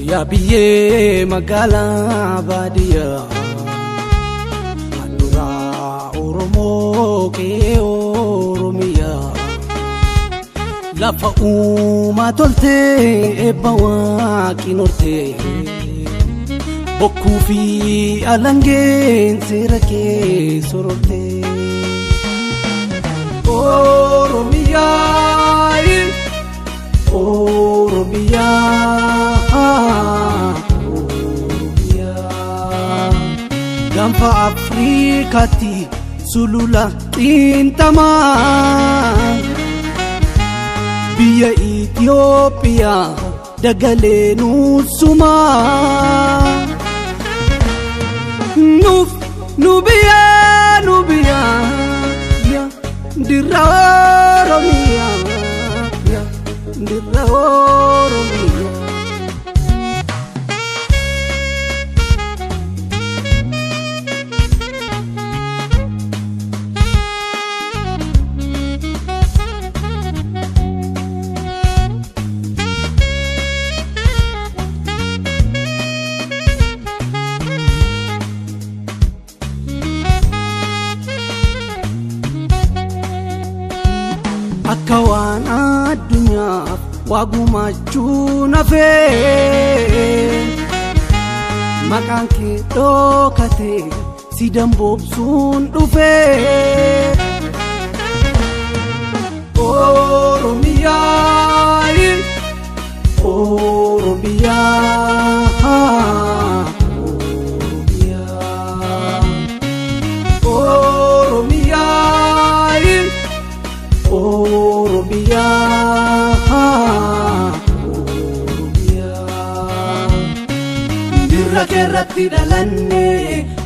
Yaa biyyee magaalaa baadiyyaa handhuura Oromoo qe'ee Oromiyaa lafa uumaa toltee eebba waaqin hortee bokkuu fi alangeen seera kee sorortee. Oromiyaa Oromiyaa Oromiyaa gaanfa Afrikaatti sulula qiinxamaa biyya Itoophiyaa dagalee nuusumaa nuuf nu biyya nu biyya dirra Oromiyaa dirra Oromiyaa. Akka waan addunyaaf waa gumaachuu nafee maqaan kee dhokatee si damboobsuun dhufee. Oromiyaa Oromiyaa Oromiyaa Oromiyaa Oromiyaa Dirra keerratti dhalanne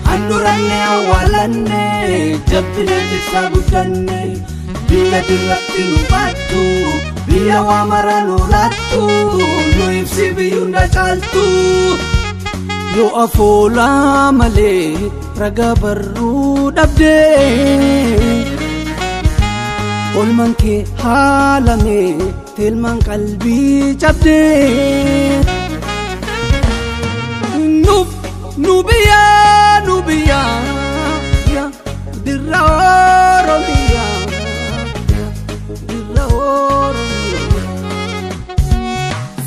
handhuranne awwaalanne jabbinee tiksaa guddanne biyya dirratti nu baattu biyya waa mara nu laattu nu ibsi biyyuunda caaltu. Yoo afoolaa malee ragaa barruu dhabdee olmaan kee haalame teelmaan qalbii cabdee. Nuuf nu biyya nu biyya dirra Oromiyaa dirra Oromiyaa.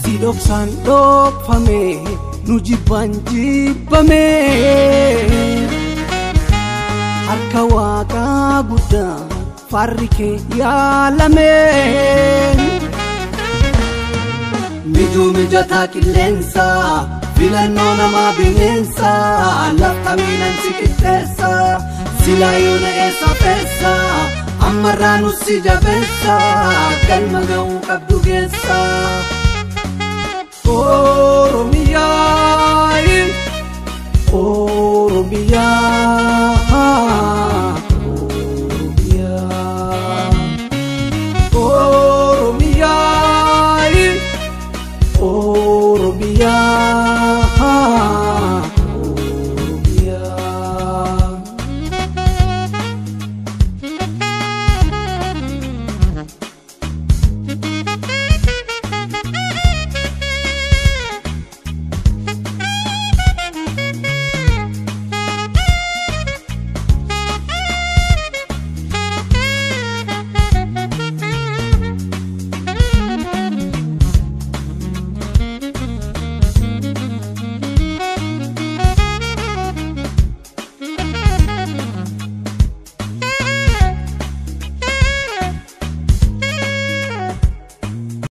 Si dhoksaan dhokfame nu jibbaan jibbame harka waaqaa guddaa faarri kee yaalame. Mijuu mijataa qilleensa filannoo namaa bineensa lafta miilan si qixxeessa silaa yoona eessa feessa ammarraa nu si jabeessa galma ga'uu qabdu geessa.